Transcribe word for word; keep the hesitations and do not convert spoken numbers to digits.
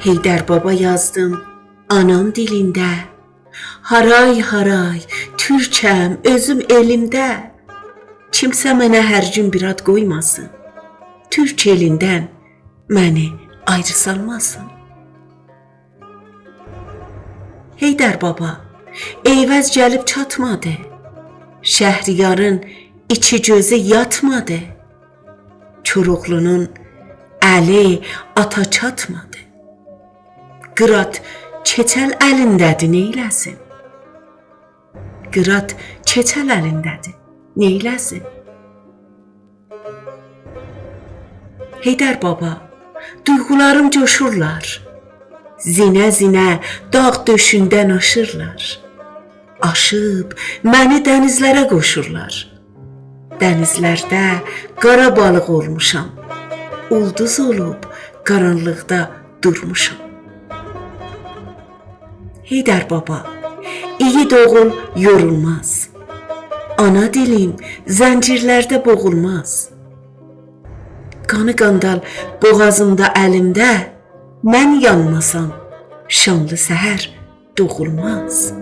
حیدربابا یازدیم آنام دیلینده. هارای هارای، تورکم، اؤزوم ائلیمده. کیمسه منه هر گون بیر آد قویماسین. تورک ائلیندن منی آیری سالماسین. حیدربابا، عیوض گلیب چاتمادی. شهریارین ایکی گؤزو یاتمادی. کوراوغلونون الی آتا چاتمادی. قیرات کئچل الینده‌دیر، نئیله‌سین؟ قیرات کئچل الینده‌دیر، نئیله‌سین؟ حیدربابا، دویغولاریم جوشورلار. زینه-زینه داغ دؤشوندن آشیرلار. آشیب منی دنیزلره قوشورلار. دنیزلرده قارا بالیق اولموشام. اولدوز اولوب قارانلیقدا دورموشام. حیدربابا، ایگید اوغول یورولماز. آنا دیلیم زنجیرلرده بوغولماز. قانی قاندال بوغازیمدا، الیمده، من یانماسام، شانلی سحر دوغولماز.